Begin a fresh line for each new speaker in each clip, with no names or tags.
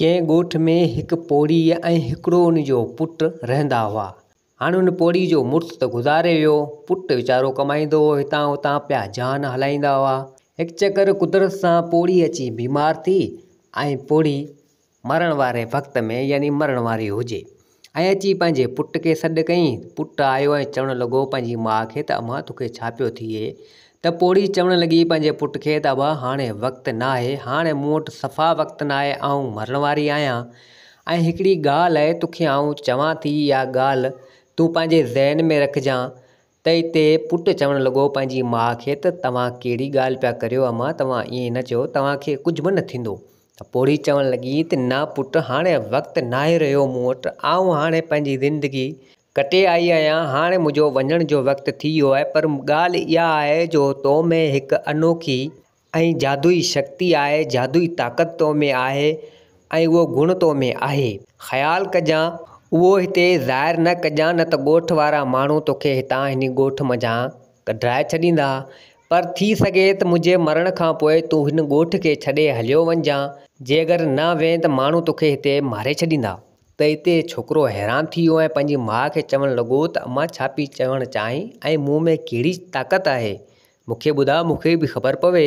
ڪنهن ڳوٺ ۾ هڪ پوڙهيء ۽ هڪڙو ان جو پٽ رهندا هئا. هاڻي ان پوڙهي جو مڙس ته گذاري ويو، پٽ ويچارو ڪمائيندو هو، هتان هتان پيا جان هلائيندا هئا. هڪ چڪر قدرت سان پوڙهي اچي بيمار ٿي ۽ پوڙهي مرڻ واري وقت ۾ يعني مرڻ واري هجي ۽ اچي پنهنجي پٽ کي سڏ ڪيائين. پٽ آيو ۽ چوڻ لڳو پنهنجي ماء کي ته امان توکي ڇا پيو ٿئي؟ ته پوڙهي چوڻ لڳي پنهنجي پٽ کي ته ابا هاڻي وقت ناهي، هاڻي مون وٽ صفا وقت ناهي، آئون مرڻ واري آهيان ۽ هڪڙي ڳالهه آهي توکي آئون چوان ٿي اها ڳالهه تون پنهنجي ذهن ۾ رکجان ته اتي پٽ چوڻ لڳو پنهنجي ماء کي ته توهان ڪهڙي ڳالهه پيا ڪريو امان توهان ائين نه چئو توهان کي ڪجهه به نه ٿيندو ته پوڙهي چوڻ لڳي ته نه پٽ هاڻي وقت ناهي رهيو مون وٽ آئون هاڻي پنهنجي زندگي ڪٽي آئي آهيان هاڻي منهنجو وڃڻ جو وقت ٿي ويو آهي پر ڳالهه اها آهي جو تو ۾ هڪ انوکي ۽ جادوئي شڪتي آهي، جادوئي طاقت تو ۾ آهي ۽ اهو گڻ تو ۾ آهي. خيال ڪجان، اهو هتي ظاهر نه ڪجان نه ته ڳوٺ وارا ماڻهو توکي هتان هن ڳوٺ منجهان ڪڍرائي ڇڏيندا. پر ٿي سگهي ته منهنجي مرڻ کان پوء تون هن ڳوٺ کي ڇڏي هليو وڃجان، جي اگر نه وئين ته ماڻهو توکي هتي ماري ڇڏيندا. ته اتي ڇوڪرو حيران ٿي ويو ۽ پنهنجي ماء کي چوڻ لڳو ته امان ڇا پئي چوڻ چاهين ۽ مون ۾ ڪهڙي طاقت آهي؟ مون کي ٻڌاء مون کي به خبر پوي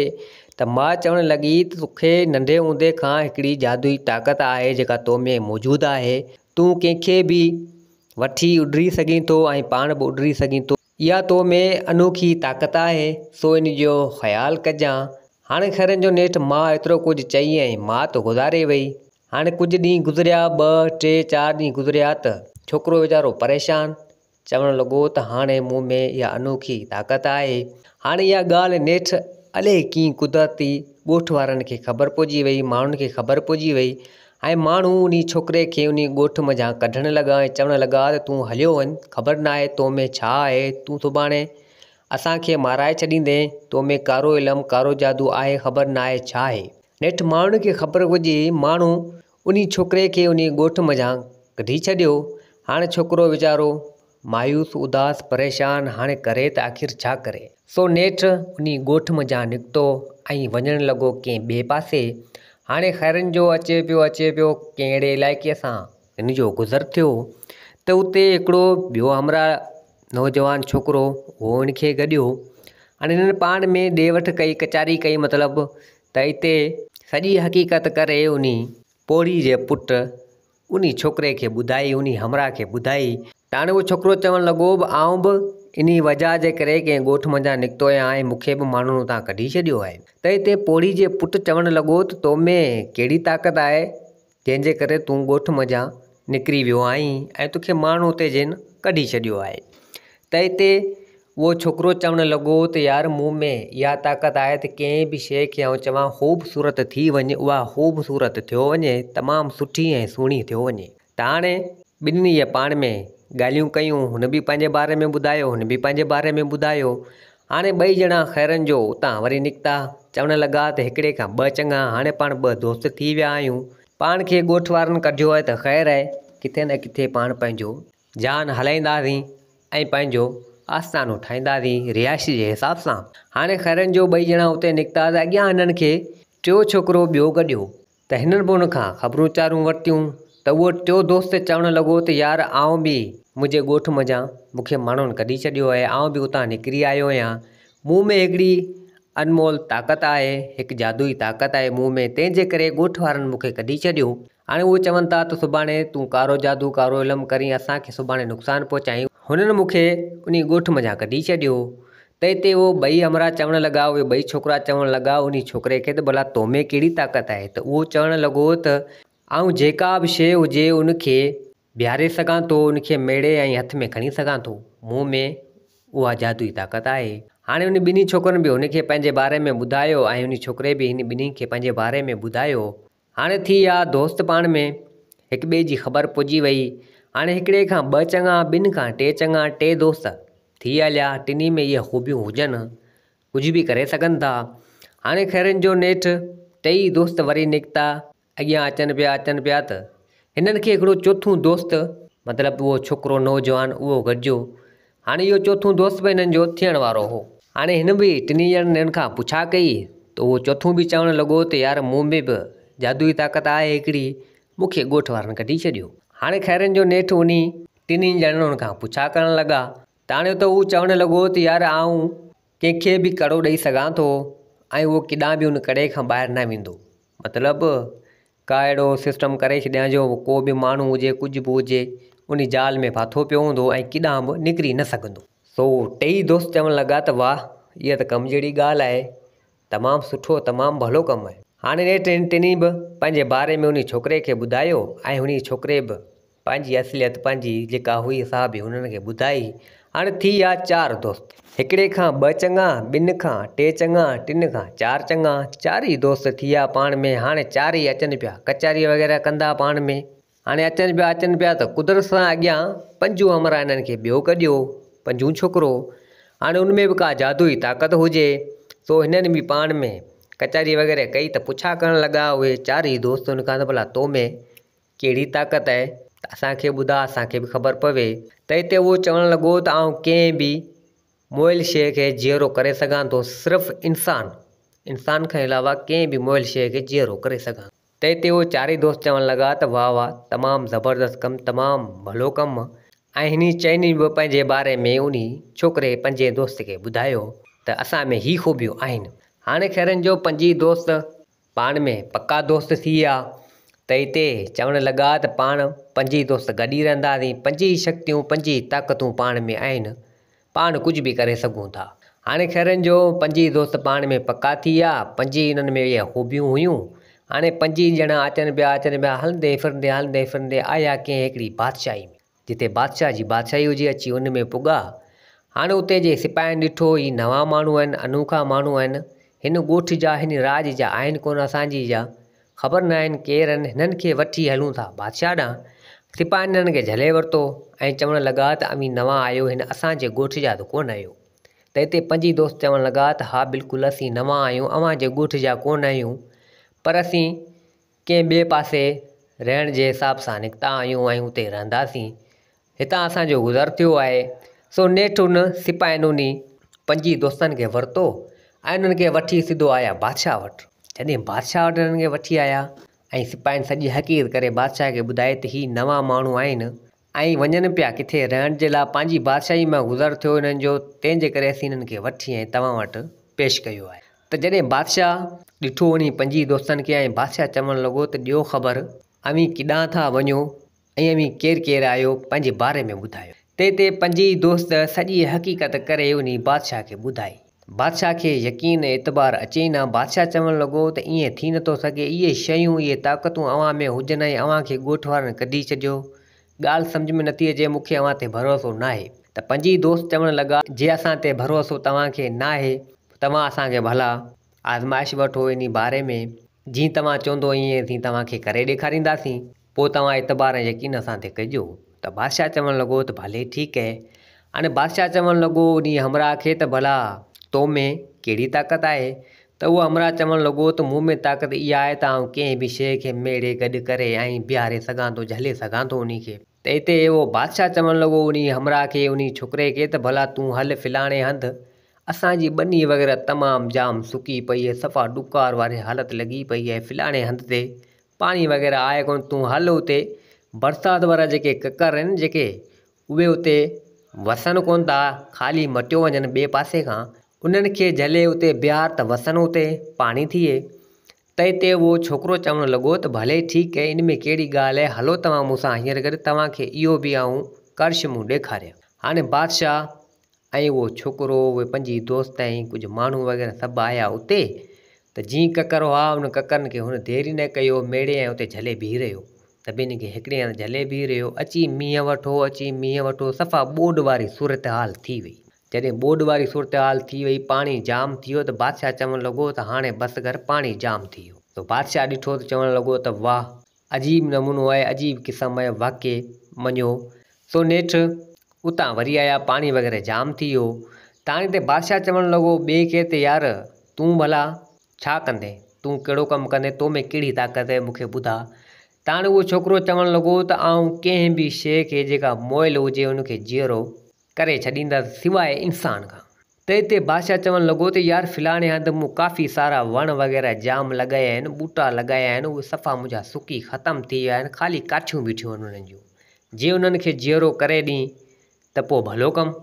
ته ماء چوڻ لڳي ته توکي ننڍي هوندي کان هڪڙي جادوئي طاقت آهي جيڪا تو ۾ موجود آهي تون ڪنهن کي به وٺي اڏري سگهين ٿو ۽ پاڻ به اڏري سگهين ٿو اها تو ۾ انوکي طاقت آهي سو ان جو خيال ڪجان. هاڻي خيرن جو نيٺ ماء ايترو ڪجهه چئي ۽ ماء ته گذاري وئي. هاڻي ڪجهه ڏينهن گذريا ٻه ٽي چار ڏينهن گذريا ته ڇوڪرو ويچارو پريشان چوڻ لڳو ته هاڻي مون ۾ اها انوکي طاقت آهي. هاڻي اها ڳالهه نيٺ الائي ڪيئن قدرتي ڳوٺ وارن کي خبر پئجي وئي، ماڻهن کي خبر پئجي وئي ۽ ماڻهو انهي ڇوڪري کي انهي ڳوٺ منجهان ڪڍڻ لڳا ۽ چوڻ لڳا ته تون هليو وڃ، خبر ناهي تو ۾ ڇا آهي، تون سڀاڻي اسان کي مارائي ڇڏيندين، تو ۾ ڪارو علم، ڪارو جادو آهي، خبر ناهي ڇا آهي. نيٺ ماڻهن کي خبر پئجي، ماڻهو انهي ڇوڪري کي انهي ڳوٺ منجهان ڪڍي ڇڏيو. هاڻي ڇوڪرو ويچارو مايوس، اداس، پريشان، هاڻي ڪري ته آخر ڇا ڪري؟ سو نيٺ انهي ڳوٺ منجهان نڪتو ۽ وڃڻ لڳو ڪنهن ٻئي پاسي. هاڻي خيرن جو اچي پيو اچي پيو ڪنهن اهڙي علائقي سان هن جو گذر ٿيو ته اتي هڪڙو ٻيو همراهه نوجوان ڇوڪرو اهو هن کي گڏيو. هاڻي هنن پاڻ ۾ ڏي وٺ ڪئي ڪچهري ڪئي مطلب ته اتي سڄي حقيقت ڪري انهي پوڙهي جي پٽ انهي ڇوڪري کي ٻڌائي، انهي همراهه کي ٻڌائي. ته هاڻي اهو ڇوڪرو چوڻ لڳو به آئون به انهي وجهه جي ڪري ڪنهن ڳوٺ منجهان نڪتو آهيان ۽ مون کي به ماڻهن اتان ڪڍي ڇڏيو آهي. ته اتي پوڙهي جي پٽ چوڻ لڳو ته تو ۾ ڪهڙي طاقت آهي جنهن جي ڪري تون ڳوٺ منجهان نڪري ويو آهين ۽ توکي ماڻهن اتي جن ڪڍي ڇڏيو آهي. ته اتي اهو ڇوڪرو چوڻ لڳو ته يار مون ۾ اها طاقت آهي ته ڪنهن به شيء کي آئون چوان خوبصورت ٿي وڃ اها خوبصورت ٿيو وڃي تمام سٺي ۽ سهڻي ٿيو وڃي ته هاڻي ٻنهي اهي پاڻ ۾ ڳالهيون ڪيون هن به پنهنجي باري ۾ ٻڌايو هن به پنهنجي باري ۾ ٻڌايو هاڻي ٻئي ڄڻا خيرن جو اتان وري نڪتا چوڻ لڳا ته هڪڙي کان ٻه چڱا هاڻي پاڻ ٻه دوست ٿي ويا آهيون پاڻ کي ڳوٺ وارن ڪڍيو آهي ته خير آهي ڪٿي نه ڪٿي پاڻ پنهنجو جان هلائينداسين ۽ پنهنجو آستانو ٺاهينداسين رهائش جي حساب سان. هاڻي خيرن جو ٻئي ڄڻا اتي نڪتا ته اڳيان هنن کي ٽيو ڇوڪرو ٻيو گڏيو ته هنن به ان کان خبرون چارون ورتيون ته اهو ٽيو دوست چوڻ لڳو ته يار آئون به منهنجي ڳوٺ منجهان مون کي ماڻهن ڪڍي ڇڏيو آهي آئون به اتان نڪري آيو آهيان مون ۾ هڪڙي انمول طاقت آهي هڪ جادوئي طاقت آهي مون ۾ تنهن جي ڪري ڳوٺ وارن مون کي ڪڍي ڇڏيو هاڻي اهي چون ٿا ته سڀاڻي تون ڪارو جادو ڪارو علم ڪرين اسان کي سڀاڻي نقصان پهچائين. هنن مون کي انهي ڳوٺ منجهان ڪڍي ڇڏيو. ته اتي اهي ٻئي همراهه چوڻ لڳا، اهي ٻئي ڇوڪرا چوڻ لڳا انهي ڇوڪري کي ته ڀلا تو ۾ ڪهڙي طاقت آهي؟ ته اهو چوڻ لڳو ته آئون جيڪا به شيء هجي ان کي بيهاري سگهان ٿو، ان کي ميڙي ۽ هٿ ۾ کڻي سگهان ٿو. مون ۾ اها جادوئي طاقت آهي. هاڻي انهي ٻنهي ڇوڪرن به هن کي پنهنجي باري ۾ ٻڌايو ۽ انهي ڇوڪري به هن ٻنهي کي پنهنجي باري ۾ ٻڌايو. هاڻي ٿي ويا دوست پاڻ ۾ هڪ ٻئي جي خبر پئجي وئي. هاڻي هڪڙي کان ٻه چڱا، ٻن کان ٽي چڱا، ٽي دوست ٿي هليا. ٽنهي ۾ اهي خوبيون هجن، ڪجهه به ڪري سگهن ٿا. هاڻي خيرن جو نيٺ ٽيئي دوست وري نڪتا، اڳيان اچن پيا اچن پيا ته هنن کي هڪڙو چوٿون دوست مطلب اهو ڇوڪرو نوجوان اهو گڏجيو. هاڻي اهو چوٿون دوست به هنن جو ٿيڻ وارو هو. هاڻي هن به ٽنهي ڄڻن هن کان پڇا ڪئي ته اهو چوٿون به چوڻ لڳو ته يار مون ۾ به جادوئي طاقت آهي هڪڙي، مون کي ڳوٺ وارن ڪڍي ڇڏيو. هاڻي خيرن جو نيٺ انهي ٽنهي ڄڻن هن کان پڇا ڪرڻ لڳا ته هاڻي ته هو چوڻ لڳو ته يار آئون ڪنهن کي به ڪڙو ڏئي سگهان ٿو ۽ اهو ڪيڏانهن به ان ڪڙي کان ٻاهر نه ويندو. مطلب ڪا اهڙو سسٽم ڪري ڇڏيان جو ڪو به ماڻهو هجي ڪجهه به هجي ان جال ۾ ڦاٿو پيو هوندو ۽ ڪيڏانهن به نڪري نه سگهندو. سو ٽيئي دوست چوڻ لڳا ته واهه اها ته ڪم جهڙي ڳالهه آهي تمام سٺو تمام ڀلو ڪم آهي. هاڻي نيٺ هن ٽنهي به پنهنجي باري ۾ انهي ڇوڪري کي ٻڌايو ۽ انهي ڇوڪري به پنهنجي اصليت پنهنجي جيڪا هئي سا به هنن کي ٻڌائي. هاڻي ٿي ويا چار دوست. هڪڙي کان ٻه چڱا، ٻن کان ٽي چڱا، ٽن کان چار چڱا. چارئي دوست ٿي ويا پاڻ ۾ هاڻي چارئي اچن پيا ڪچهري وغيره ڪندا پاڻ ۾. هاڻي اچن پيا اچن پيا ته قدرت سان اڳيان پنجون همراهه هنن کي ٻيو گڏيو، پنجون ڇوڪرو. هاڻي ان ۾ به ڪا جادوئي طاقت هجي، سو هنن به پاڻ ۾ ڪچهري وغيره ڪئي ته پڇا ڪرڻ لڳا اهي چارئي دوست هن کان ته ڀلا تو ۾ ڪهڙي طاقت آهي ته اسان کي ٻڌاء اسان کي به خبر پوي. ته هتي اهو چوڻ لڳو ته آئون ڪنهن به مئل شيء کي جيئرو ڪري سگهان ٿو، صرف انسان، انسان کان علاوه ڪنهن به مئل شيء کي جيئرو ڪري سگهان ٿو. تنهن تي اهي چارئي دوست چوڻ لڳا ته واهه واهه تمام زبردست ڪم تمام ڀلو ڪم ۽ هني چئني به پنهنجي باري ۾ انهي ڇوڪري پنجين دوست کي ٻڌايو ته اسان ۾ هي خوبيون آهن. هاڻي خيرن جو پنجئي دوست پاڻ ۾ پڪا دوست ٿي ويا ته اتي چوڻ لڳا ته پاڻ پنجئي دوست گڏ ئي رهنداسين پنجئي شڪتيون پنجئي طاقتون پاڻ ۾ آهن پاڻ ڪجهه به ڪري سگهون ٿا. هاڻي خيرن جو پنجئي دوست پاڻ ۾ پڪا ٿي ويا. پنجئي انهن ۾ اهي خوبيون هيون. هاڻي پنجئي ڄڻا اچن پيا اچن پيا هلندي ڦرندي هلندي ڦرندي آيا ڪنهن هڪڙي بادشاهي ۾. جتي بادشاهه جي بادشاهي هجي اچي ان ۾ پڳا. هاڻي اتي جي سپاهين ڏٺو هي نوان ماڻهو آهن انوکا ماڻهو آهن. هن ڳوٺ جا هن راڄ جا آهن ڪونه اسان جي جا خبر نه آهن ڪير آهن، هنن کي وٺي هلون ٿا بادشاهه ڏانهن. سپاهين هنن کي جهلي ورتو ۽ چوڻ لڳا ته اوهين نوان آهيو، هن اسان جي ڳوٺ جا ته ڪونه آهيو. ته اتي پنجئي دوست چوڻ لڳا ته ها بلڪل اسين نوان آهيون، اوهان جي ڳوٺ جا ڪونه آهيون، پر اسين ڪنهن ٻئي پاسي رهڻ جي حساب سان نڪتا آهيون ۽ اتي رهنداسين. هتان اسان جو گذر ٿيو آهي. سو نيٺ ان سپاهين انهي پنجئي دوستن کي ورتو ۽ انهن کي وٺي سڌو آيا بادشاهه وٽ. جڏهن بادشاهه وٽ انهن کي وٺي آيا ۽ سپاهين سڄي حقيقت ڪري بادشاهه کي ٻڌائي ته هي نوان ماڻهو آهن ۽ وڃن پيا ڪٿي رهڻ جي لاء پنهنجي بادشاهي مان گذر ٿيو انهن جو تنهن جي ڪري اسين انهن کي وٺي ۽ توهان وٽ پيش ڪيو آهي. ته جڏهن بادشاهه ڏٺو انهي پنجئي دوستن کي ۽ بادشاهه چوڻ لڳو ته ڏيو خبر اوهين ڪيڏانهن ٿا وڃو ۽ اوهين ڪير ڪير آهيو، پنهنجي باري ۾ ٻڌايو. تنهن تي پنجئي دوست سڄي حقيقت ڪري انهي بادشاهه کي ٻڌائي. بادشاهه کي يقين ۽ اعتبار اچي ئي نه. بادشاهه چوڻ لڳو ته ائين ٿي نٿو سگهي. اهي شيون، اهي طاقتون اوهان ۾ هجن ۽ اوهان کي ڳوٺ وارن ڪڍي ڇڏيو. ڳالهه سمجهه ۾ نٿي اچي، مون کي اوهان تي ڀروسو ناهي. ته پنجئي دوست چوڻ لڳا، جي اسان تي ڀروسو توهان کي ناهي، توهان اسان کي ڀلا آزمائش وٺو انهي باري ۾، جيئن توهان چوندو ائين اسين توهان کي ڪري ڏيکارينداسين. پوء توهان اعتبار ۽ يقين اسان تي ڪجو. ته بادشاهه چوڻ لڳو ته ڀلي ٺيڪ اهي. هاڻي بادشاهه چوڻ لڳو انهيء همراهه کي ته ڀلا تو ۾ ڪهڙي طاقت آهي؟ ته اهو همراهه چوڻ لڳو ته مون ۾ طاقت اها آهي ته آئون ڪنهن به شيء کي ميڙي گڏ ڪري ۽ بيهاري سگهان ٿو، جهلي سگهان ٿو انهي کي. ته اتي اهو بادشاهه چوڻ لڳو انهيء همراهه کي، انهيء ڇوڪري کي ته ڀلا تون هل فلاڻي هنڌ، اسان جي ٻني وغيره تمام جام سڪي پئي آهي، صفا ڏڪار واري حالت لڳي پئي آهي، فلاڻي هنڌ تي پاڻي وغيره آهي ڪونه، تون هل اتي برسات وارا جيڪي ڪڪر آهن جيڪي اهي اتي وسن ڪونه ٿا، خالي مٽيو وڃن ٻئي پاسي کان، انهن کي جهلي اتي بيهار ته وسن اتي پاڻي ٿئي. تنهن تي اهو ڇوڪرو چوڻ لڳو ته ڀلي ٺيڪ آهي ان ۾ ڪهڙي ڳالهه آهي، هلو توهان مون سان هينئر گڏ توهان کي اهو به آئون ڪرشمو ڏيکاريان. هاڻي بادشاهه ۽ اهو ڇوڪرو، اهي پنجئي دوست ۽ ڪجهه ماڻهو وغيره سڀ آيا اتي ته جيئن ڪڪر هئا ان ڪڪرن کي هن دير ئي نه ڪيو ميڙي ۽ اتي جهلي بيهي رهيو. سڀني کي هڪڙي هنڌ جهلي بيهي رهيو. اچي مينهن وٺو، اچي مينهن وٺو، صفا ٻوڏ واري صورتحال ٿي وئي. جڏهن ٻوڏ واري صورتحال ٿي وئي، پاڻي جام ٿي ويو ته بادشاهه چوڻ لڳو ته هاڻي بس ڪر، پاڻي جام ٿي ويو. سو بادشاهه ڏٺو ته چوڻ لڳو ته واهه! عجيب نمونو آهي، عجيب قسم آهي، واقعي مڃيو. سو نيٺ اتان وري آيا، پاڻي وغيره جام ٿي ويو. تاڻي تي بادشاهه چوڻ لڳو ٻئي کي ته يار! تون ڀلا ڇا ڪندين؟ تون ڪهڙو ڪم ڪندين؟ تو ۾ ڪهڙي طاقت آهي، مون کي ٻڌاء. تاڻي اهو ڇوڪرو چوڻ لڳو ته آئون ڪنهن به شيء کي جيڪا مئل هجي ان کي جيئرو ڪري ڇڏيندس سواء انسان کان. ته اتي بادشاهه چوڻ لڳو ته يار فلاڻي هنڌ مون ڪافي سارا وڻ وغيره جام لڳايا آهن، ٻوٽا لڳايا آهن، اهي صفا منهنجا سڪي ختم ٿي ويا آهن، خالي ڪاٺيون بيٺيون آهن انهن جون، جي انهن کي جيئرو ڪري ڏين ته پوء ڀلو ڪم.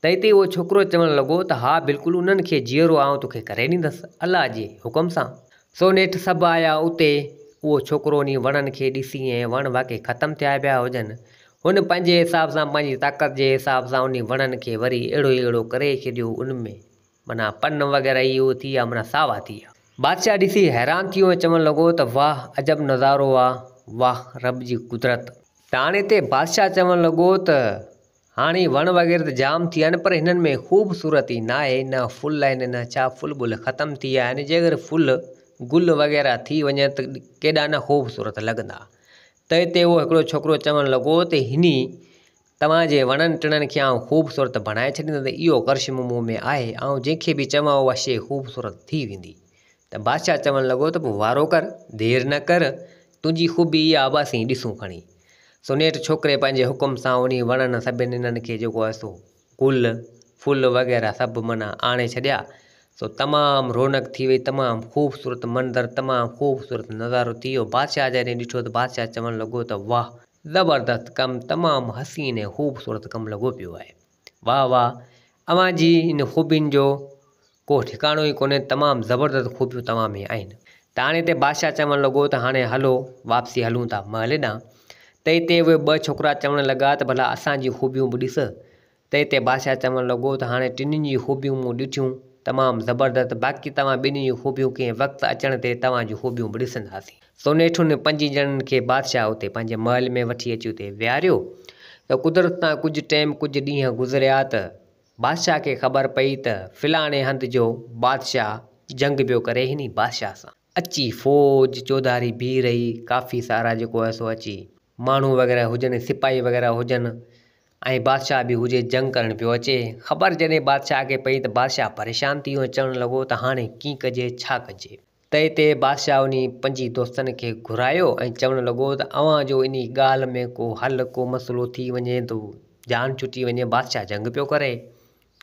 ته اتي اهو ڇوڪرو چوڻ لڳو ته ها بلڪل انهن کي جيئرو آئون توکي ڪري ڏيندس الله جي حڪم سان. سو نيٺ سڀ آيا اتي اهو ڇوڪرو انهي وڻن کي ڏسي ۽ وڻ واقعي ختم ٿيا پيا هجن. هن پنهنجي حساب سان پنهنجي طاقت جي حساب سان انهي وڻن کي وري اهڙو ئي اهڙو ڪري ڇڏيو ان ۾ معنيٰ پن وغيره اهي اهو ٿي ويا معنيٰ ساوا ٿي ويا. بادشاهه ڏسي حيران ٿي ويو ۽ چوڻ لڳو ته واهه عجب نظارو آ واهه رب جي قدرت. ته هاڻي اتي بادشاهه چوڻ لڳو ته هاڻي وڻ وغيره ته جام ٿي ويا آهن پر هنن ۾ خوبصورتي ناهي، نه ڦل آهن نه ڇا، ڦل ٻل ختم ٿي ويا آهن، جي اگر ڦل گل وغيره ٿي وڃن ته ڪيڏا نه خوبصورت لڳندا. ته اتي اهو هڪڙو ڇوڪرو چوڻ لڳو ته هني توهان جي وڻن ٽڻن کي آئون خوبصورت بڻائي ڇڏيندس اهو ڪرشمو مون ۾ آهي، آئون جنهن کي به چوان اها شيء خوبصورت ٿي ويندي. ته بادشاهه چوڻ لڳو ته پوء وارو ڪر، دير نه ڪر، تنهنجي خوبي اها به اسين ڏسون کڻي. سو نيٺ ڇوڪري پنهنجي حڪم سان انهي وڻن سڀني انهن کي جيڪو آهي سو گل ڦل وغيره سڀ معنيٰ آڻي ڇڏيا. سو تمام رونق ٿي وئي، تمام خوبصورت منظر، تمام خوبصورت نظارو ٿي ويو. بادشاهه جڏهن ڏٺو ته بادشاهه چوڻ لڳو ته واهه! زبردست ڪم، تمام حسين ۽ خوبصورت ڪم لڳو پيو آهي. واهه واهه! اوهان جي ان خوبين جو ڪو ٺڪاڻو ئي ڪونهي، تمام زبردست خوبيون توهان ۾ آهن. ته هاڻي هتي بادشاهه چوڻ لڳو ته هاڻي هلو واپسي هلون ٿا محل ڏانهن. ته هتي اهي ٻه ڇوڪرا چوڻ لڳا ته ڀلا اسان جون خوبيون به ڏس. ته هتي بادشاهه چوڻ لڳو ته هاڻي ٽنهي جون خوبيون مون ڏٺيون، تمام زبردست، باقي توهان ٻنهي جون خوبيون ڪنهن وقت اچڻ تي توهان جون خوبيون به ڏسنداسين. سو نيٺ انهن پنجين ڄڻن کي بادشاهه اتي پنهنجي محل ۾ وٺي اچي اتي ويهاريو ته قدرت سان ڪجهه ٽيم ڪجهه ڏينهن گذريا ته بادشاهه کي خبر پئي ته فلاڻي هنڌ جو بادشاهه جنگ پيو ڪري هني بادشاهه سان. اچي فوج چوڌاري بيهي رهي، ڪافي سارا جيڪو آهي سو اچي ماڻهو وغيره هجن سپاهي وغيره هجن ۽ بادشاهه به هجي جنگ ڪرڻ پيو اچي. خبر جڏهن بادشاهه کي پئي ته بادشاهه پريشان ٿي ويو ۽ چوڻ لڳو ته هاڻي ڪيئن ڪجي ڇا ڪجي. تنهن تي بادشاهه انهي پنجين دوستن کي گهرايو ۽ چوڻ لڳو ته اوهان جو انهي ڳالهه ۾ ڪو حل ڪو مسئلو ٿي وڃي ته جان ڇٽي وڃي بادشاهه جنگ پيو ڪري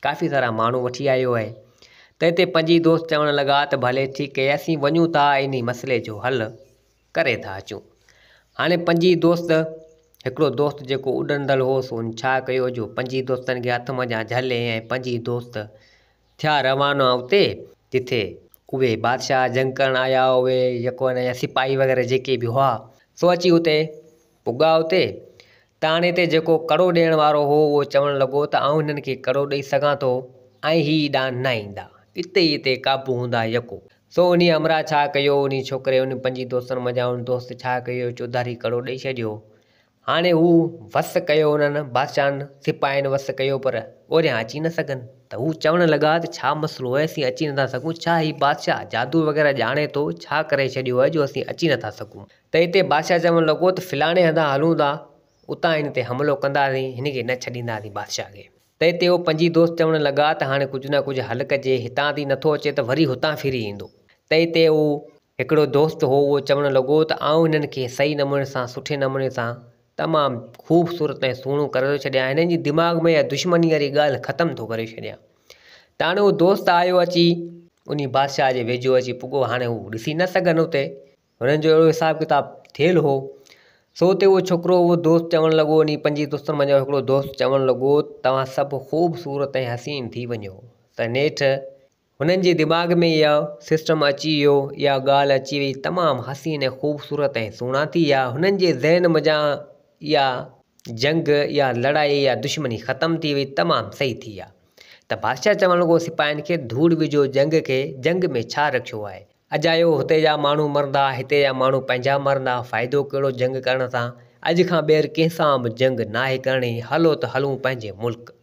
ڪافي سارا ماڻهو وٺي آيو آهي. تنهن تي پنجين دوست چوڻ لڳا ته ڀلي ٺيڪ آهي اسين وڃون ٿا انهي مسئلي جو حل ڪري ٿا اچون. هاڻي پنجين دوست هڪڙو دوست جيڪو اڏندڙ هو سو ان ڇا ڪيو جو پنجين دوستن کي هٿ منجهان جهلي ۽ پنجين دوست ٿيا روانا اتي جتي اهي بادشاهه جنگ ڪرڻ آيا اهي يڪو هن جا سپاهي وغيره جيڪي به هئا سو اچي اتي پڳا اتي ته هاڻي هتي جيڪو ڪڙو ڏيڻ وارو هو اهو چوڻ لڳو ته آئون هنن کي ڪڙو ڏئي سگهان ٿو ۽ هي ڏانهن نه ايندا اتي ئي اتي قابو هوندا يڪو سو انهي همراهه ڇا ڪيو انهي ڇوڪري انهن پنجين دوستن منجهان ان دوست ڇا ڪيو چوڌاري ڪڙو ڏئي ڇڏيو هاڻي هو وس ڪيو انهن بادشاهن سپاهين وس ڪيو پر اوريان اچي نه سگهن ته هو چوڻ لڳا ته ڇا مسئلو آهي اسين اچي نٿا سگهون ڇا هي بادشاهه جادو وغيره ڄاڻي ٿو ڇا ڪري ڇڏيو آهي جو اسين اچي نٿا سگهون ته اتي بادشاهه چوڻ لڳو ته فلاڻي هنڌان هلون ٿا اتان هن تي حملو ڪنداسين هن کي نه ڇڏينداسين بادشاهه کي ته اتي هو پنجين دوست چوڻ لڳا ته هاڻي ڪجهه نه ڪجهه حل ڪجي هتان ٿي نٿو اچي ته وري هتان ڦري ايندو ته اتي هو هڪڙو دوست هو اهو چوڻ لڳو ته آئون هنن کي صحيح نموني سان سٺي نموني سان تمام خوبصورت ۽ سهڻو ڪري ٿو ڇڏيان هنن جي دماغ ۾ اها دشمني واري ڳالهه ختم ٿو ڪري ڇڏيان ته هاڻي اهو دوست آيو اچي انهي بادشاهه جي ويجهو اچي پڳو هاڻي هو ڏسي نه سگهن اتي هنن جو اهڙو حساب ڪتاب ٿيل هو سو اتي اهو ڇوڪرو اهو دوست چوڻ لڳو انهي پنجين دوستن منجهان هڪڙو دوست چوڻ لڳو توهان سڀ خوبصورت ۽ حسين ٿي وڃو ته نيٺ هنن جي دماغ ۾ اهو سسٽم اچي ويو، اها ڳالهه اچي وئي، تمام حسين ۽ خوبصورت ۽ سهڻا ٿي ويا، هنن جي ذهن منجهان اها جنگ، اها لڙائي، اها دشمني ختم ٿي وئي، تمام صحيح ٿي ويا. ته بادشاهه چوڻ لڳو سپاهين کي، ڌوڙ وجهو جنگ کي، جنگ ۾ ڇا رکيو آهي؟ اجايو هتي جا ماڻهو مرندا، هتي جا ماڻهو پنهنجا مرندا، فائدو ڪهڙو جنگ ڪرڻ سان؟ اڄ کان ٻيهر ڪنهن سان به جنگ ناهي ڪرڻي، هلو ته هلون پنهنجي ملڪ.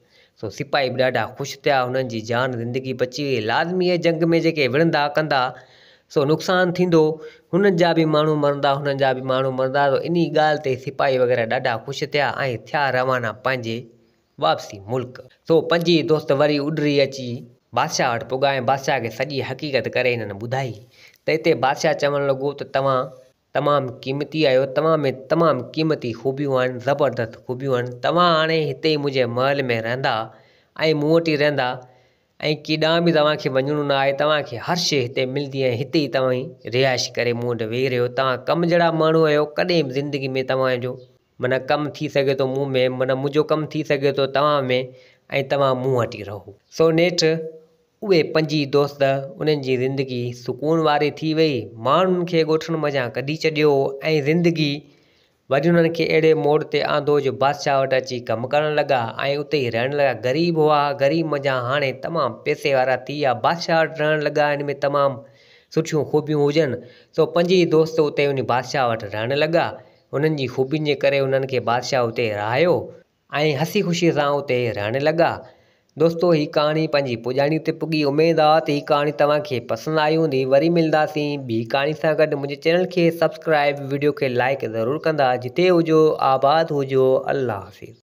سو سپاهي به ڏاڍا خوش ٿيا، هنن جي جان زندگي بچي وئي. لازمي آهي جنگ ۾ جيڪي وڙهندا ڪندا سو نقصان ٿيندو، هنن جا به ماڻهو مرندا، هنن جا به ماڻهو مرندا. سو انهي ڳالهه تي سپاهي وغيره ڏاڍا خوش ٿيا ۽ ٿيا روانا پنهنجي واپسي ملڪ. سو پنجئي دوست وري اڏري اچي بادشاهه وٽ پڳا ۽ بادشاهه کي سڄي حقيقت ڪري هنن ٻڌائي ته اتي بادشاهه چوڻ لڳو ته توهان تمام قيمتي آهيو، توهان ۾ تمام قيمتي خوبيون آهن، زبردست خوبيون آهن، توهان هاڻي هتي ئي منهنجي محل ۾ رهندا ۽ مون وٽ ئي رهندا ۽ ڪيڏانهن به توهان کي وڃڻو نه آهي توهان کي هر شيء هتي ملندي ۽ هتي ئي توهين رهائش ڪري مون وٽ ويهي رهيو توهان ڪم جهڙا ماڻهو آهيو ڪڏهن به زندگي ۾ توهان جو معنيٰ ڪم ٿي سگهي ٿو مون ۾ معنيٰ منهنجو ڪم ٿي سگهي ٿو توهان ۾ ۽ توهان مون وٽ ئي رهو. سو نيٺ اهي پنجئي دوست انهن جي زندگي سڪون واري ٿي وئي ماڻهن کي ڳوٺن منجهان ڪڍي ڇڏيو ۽ زندگي وري انهن کي اهڙي موڙ تي آندو جو بادشاهه وٽ اچي ڪم ڪرڻ لڳا ۽ اتي ئي رهڻ لڳا. غريب هئا، غريب منجهان هاڻي تمام پئسي وارا ٿي ويا. بادشاهه وٽ رهڻ لڳا. ان ۾ تمام سٺيون خوبيون هجن. سو پنجئي دوست اتي انهي بادشاهه وٽ رهڻ لڳا. انهن جي خوبين جي ڪري انهن کي بادشاهه اتي رهايو. ۽ هسي خوشي سان اتي رهڻ لڳا. دوستو هي ڪهاڻي پنهنجي پڄاڻي تي پڳي اميد آ ته هي ڪهاڻي توهان کي پسند آئي هوندي وري ملنداسين ٻي ڪهاڻي سان گڏ منهنجي چينل کي سبسڪرائب وڊيو کي لائڪ ضرور ڪندا جتي هجو آباد هجو الله حافظ.